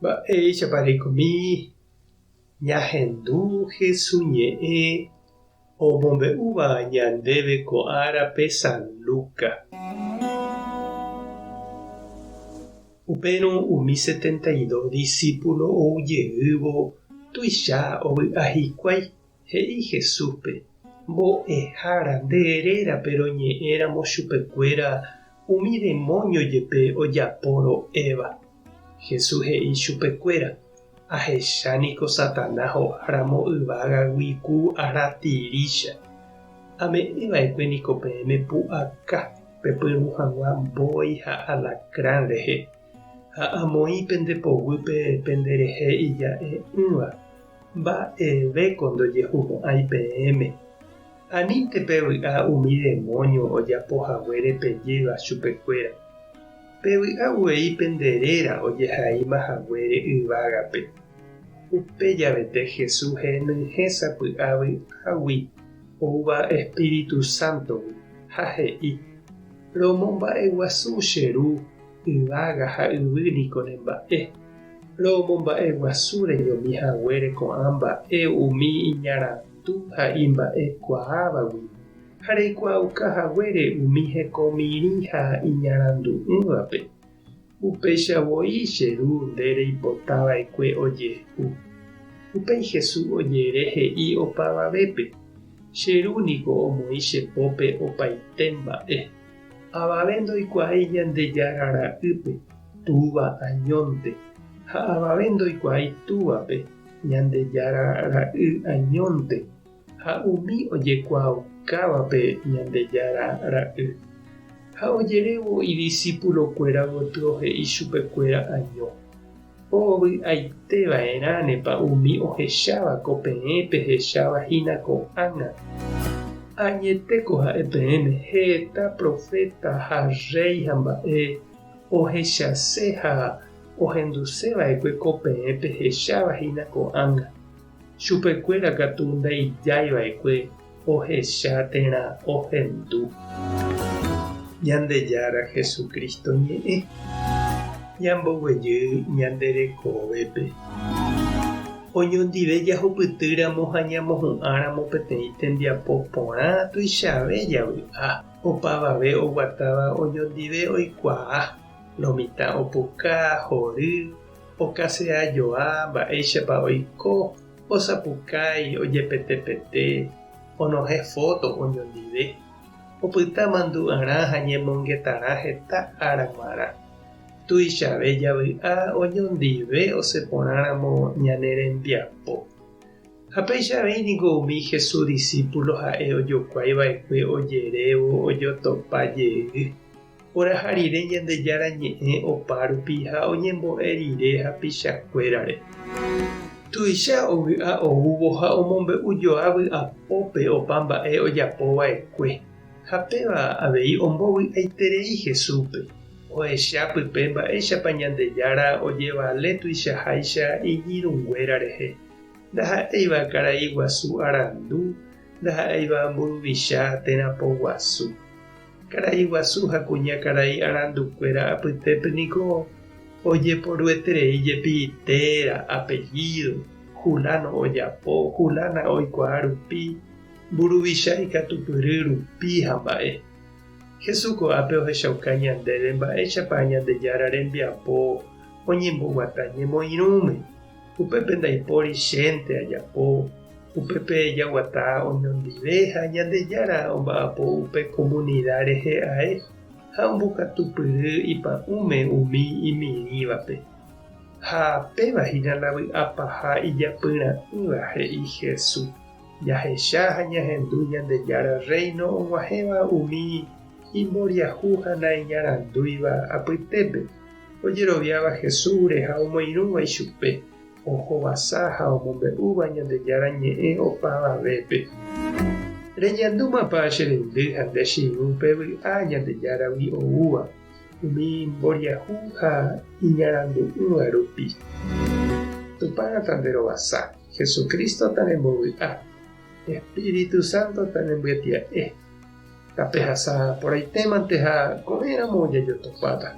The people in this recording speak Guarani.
Mba'éichapa reikomi ñahendu Hesu ñe'ẽ omombe'úva ñandéve ko árape San Lucas. Upérõ umi 72 disípulo ou jeývo tuicha ovy'a hikuái, he'i Jesúspe, Mbo'ehára, nde rérape roñe'ẽramo chupekuéra umi demóño jepe ojapo ro'éva. Jesús he'i chupekuéra, Ahecha niko Satanás ho'áramo yvágagui ku aratirícha. Ame'ẽ va'ekue niko peẽme pu'aka pepyrũ hag̃ua mbói ha alacrán rehe, ha amoĩ pende poguýpe penderehe ija'e'ỹva, mba'evéko ndojehumo'ãi peẽme. Anínte pevy'a umi demóño ojapo haguére pejéva chupekuéra. Pevy'a uvei pende réra ojehaíma haguére yvágape. Upe javete Jesús henyhẽ sapy'a vy'águi oúva Espíritu Sántogui, ha he'i, Romomba'eguasu che Ru, yvága ha yvy niko ne mba'e. Romomba'eguasu reñomi haguére ko'ã mba'e umi iñarandu ha imba'ekuaávagui. Ha reikuaauka haguére umi hekomirĩ ha iñarandu'ỹvape, upéicha voi che Ru nde reipota va'ekue ojehu. Upéi Jesús ojere he'i opavavépe, Che Ru niko omoĩ che pópe opaite mba'e. Avave ndoikuaái Ñandejára Ra'ýpe, Túva añónte, ha avave ndoikuaái Túvape, Ñandejára Ra'y añónte. Ha umi ojekuaaukávape Ñandejára Ra'y. Ha ojerévo idisipulokuéra gotyo he'i chupekuéra año, Ovy'aite va'erãnepa umi ohecháva ko peẽ pehecháva hína ko'ág̃a. Añetéko ha'e peẽme heta proféta ha rréi ha mba'e ohechase ha ohenduse va'ekue ko peẽ pehecháva hína ko'ág̃a. Chupekuéra katu ndaijái va'ekue ohecha térã ohendu. Ñandejára Jesucristo ñe'ẽ ñamboguejy ñande rekovépe. Oñondive jahupytýramo ha ñamohu'ãramo peteĩ tembiapo porã tuichave javy'a. Opavave oguatáva oñondive oikuaa, lo mitã opuka, hory, Okasea joa mba'éichapa oiko, osapukái, ojepetepete, onohẽ fóto oñondive, opyta mandu'arã ha ñemongetarã heta ára g̃uarã. Tuichave javy'a oñondive osẽ porãramo ñane rembiapo. Ha péicha avei niko umi Jesús disípulo ha'e ojokuái va'ekue ojerévo ojotopa jey. Oraha rire Ñandejára Ñe'ẽ opárupi ha oñembo'e rire hapichakuérare. Tuicha ovy'a oúvo ha omombe'u joa vy'apópe opa mba'e ojapo va'ekue, ha péva avei ombovy'aiterei Jesúspe, ohecha pype mba'éichapa Ñandejára ojevale tuichaháicha iñirũnguéra rehe, ndaha'éiva karai guasu arandu, ndaha'éiva mburuvicha térã poguasu. Karai guasu ha kuña karai arandukuéra apytépe niko ojeporueterei jepi téra, apellido, Juláno ojapo, Julána oikuaa rupi, mburuvicha ikatupyry rupi ha mba'e. Jesús ko'ápe ohechauka ñandéve mba'éichapa Ñandejára rembiapo oñemboguata ñemoirũme. Upépe ndaipóri chénte ajapo, upépe jaguata oñondive ha Ñandejára omba'apo upe komunida rehe ae ha ombokatupyry ipa'ũme umi imirĩvape. Ha péva hína la vy'a paha ijapyra'ỹva, he'i Jesús. Jahecha ha ñahendu Ñandejára Rréino og̃uahẽva umi imboriahu ha naiñarandúiva apytépe. Ojeroviáva Jesúsre ha omoirũva ichupe, ohovasa ha omombe'úva Ñandejára Ñe'ẽ opavavépe. Reñandúmapa che reindy ha nde che irũ pe vy'a Ñandejáragui oúva, umi mboriahu ha iñarandu'ỹva rupi? Tupã tanderovasa, Jesucristo tanembovy'a, Espíritu Santo tanembyetia'e. Tapehasa porãitémante ha ko'ẽramo jajotopáta.